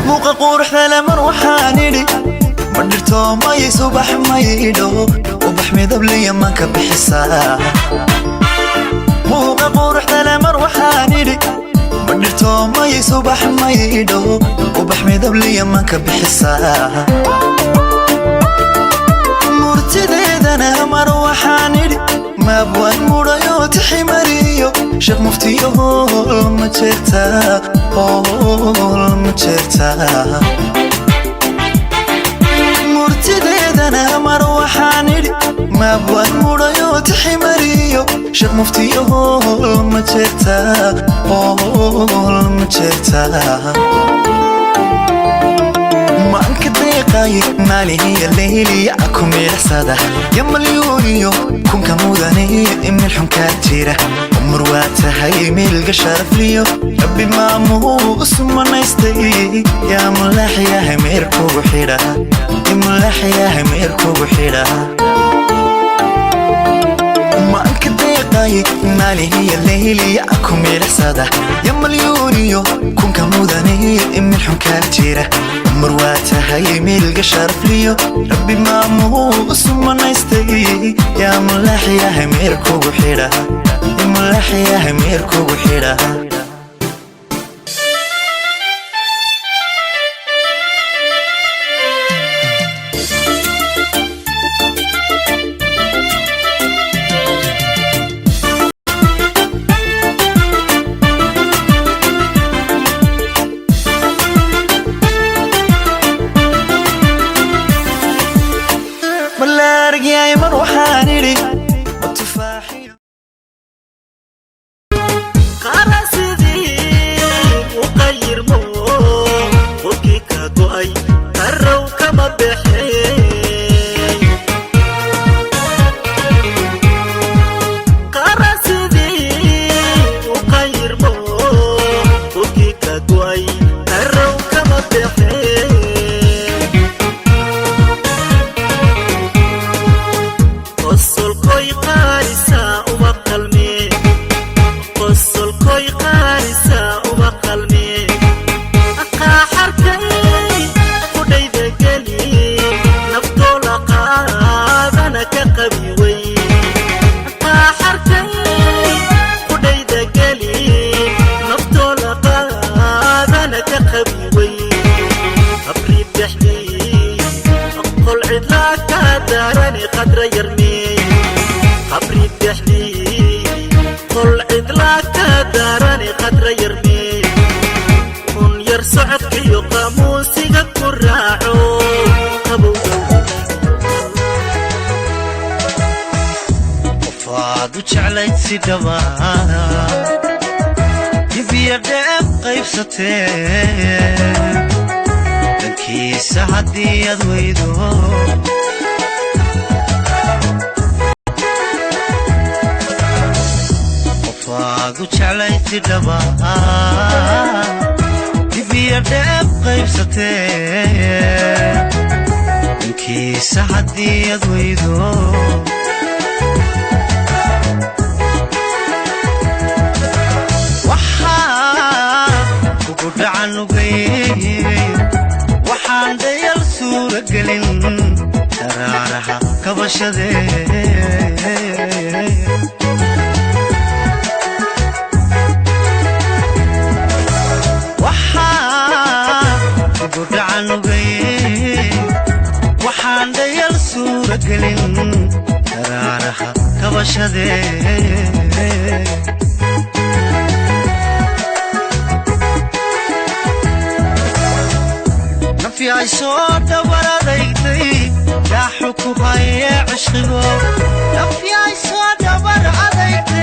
Muuqa quruxda lamar waxaan idhi, ma dhirto mayay subax maydho, ubax midabliya manka bixisaa. Muuqa quruxda lamar waxaan idhi, ma dhirto mayay subax maydho, ubax midabliya manka bixisaa. Murtideedana mar waxaan idhi, maabwaan mudhayo tiximariyo, sheekh muftiyo hool ma jeertaa, hool ma jeertaa. Murtideedana mar waxaan idhi, maabwaan mudhayo tiximariyo, sheekh muftiyo hool ma jeertaa, hool ma jeertaa. Maanka deeqay maalihiya leyliya ku milaxsada ya malyuuniyo kunka mudane imil xunkaa jira, umar waa tahay miilga sharafliyo, rabbi maamuu sumanaystay. Yaa mulaaxyahay meer kugu xidha, mulaaxyahay meer kugu xidha. Maanka deeqay maalihiya leyliya ku milaxsada ya malyuuniyo kunka mudane imil xunkaa jira, umar waa tahay miilga sharafliyo, rabbi maamuu sumanaystay. Yaa mulaaxyahay meer kugu xidha, mulaaxyahay meer kugu xidha. Malaargyay mar waxaan idhi, ma tufaaxiyo Qara sidii u qayirmo, qofkii ka go'ay qarrow kama baxeen. Qara sidii u qayirmo, qofkii ka go'ay qarrow kama baxeen. Qosolkoy qaarisa uma qalme, qosolkoy qaarisa uma qalme. Qaaxarkay qudhayda geli, naftoola qaadana ka qabi wey. Qaaxarkay qudhayda geli, naftoola qaadana ka qabi wey. Qabri dhexdii qol cidlaa ka daarani qadra yarmey, qabri dhexdii qol cidlaa ka daarani qadra yarmey. Kun yar socodkiyo qaamuusiga ku raaco qabowga. Qofaad u jeclayd si dhawaada, dibiya dheeb qaybsatee, dhankiisa haddii aad weydo. Qofaad u jeclayd si dhawaada, dibiya dheeb qaybsatee, dhankiisa haddii aad weydo. Waxaa kugu dhacan ugay, waxaan dhayal suura gelin daraaraha kabashadee. Waxaa kugu dhacan ugay, waxaan dhayal suura gelin daraaraha kabashadee. Nafyi ay soo dhabar adaygtay, daaxu ku haye cishqigo. Nafyi ay soo dhabar adaygtay.